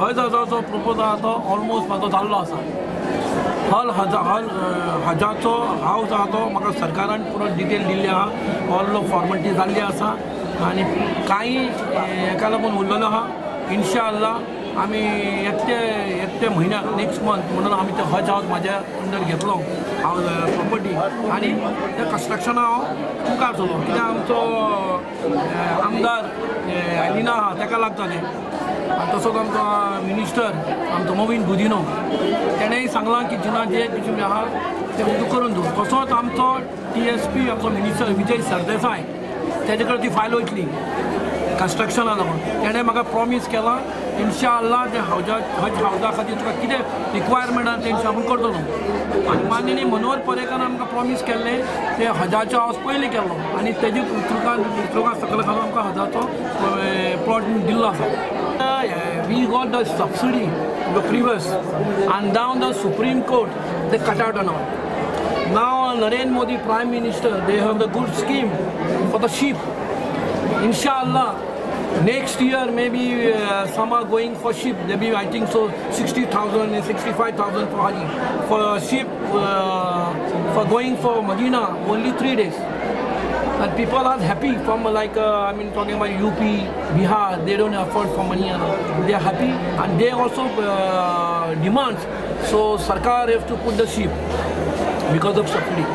हज हावजाचो प्रपोज आहा तो ऑलमोस्ट म्हाजो जाल्लो आसा. हल हजाचो हावज आहा तो म्हाका सरकारान पुरो डिटेल दिल्ली आहा, ऑल फॉर्मेलिटी जाल्ली आसा आनी कांय हेका लागून उरलेलो आहा. इन्शा अल्लाह आमी येते म्हयन्याक नेक्स्ट मंथ म्हणून आमी ते हज हावज म्हाज्या अंडर घेतलो हावज प्रॉपर्टी आनी त्या कन्स्ट्रक्शना हांव मुखार चलो. कित्याक आमचो आमदार एलिना आहा तेका लागता तें, आनी तसोच आमचो मिनिस्टर आमचो मोविन गुदिनो तेणेय सांगलां की जिना जे कितें आहा तें तुका करून दवर. तसोच आमचो TSP आमचो मिनिस्टर विजय सरदेसाय तेजे कडेन ती फायल वयतली कन्स्ट्रक्शना लागून. तेणें म्हाका प्रॉमीस केलां इन्शा अल्लाह ते हज हावजा खातीर तुका कितें रिक्वायरमेंट आहा तें आपूण करतलो. आनी माननीय मनोहर पर्रीकारान आमकां प्रॉमीस केल्लें तें हजाचो हावज पयलीं केल्लो आनी तेजे उतरुका सकयल घालून आमकां हजाचो प्लॉट दिल्लो आसा. We got the subsidy the previous and down the Supreme Court they cut out on all. Now Narendra Modi Prime Minister, they have the good scheme for the sheep. Inshallah, next year maybe some are going for sheep. There be I think so 60,000 and 65,000 for Haji. For sheep, for going for Medina only 3 days. And people are happy from like I mean talking about UP, Bihar, they don't afford for money and all. They are happy and they also demands. So Sarkar have to put the sheep because of subsidy.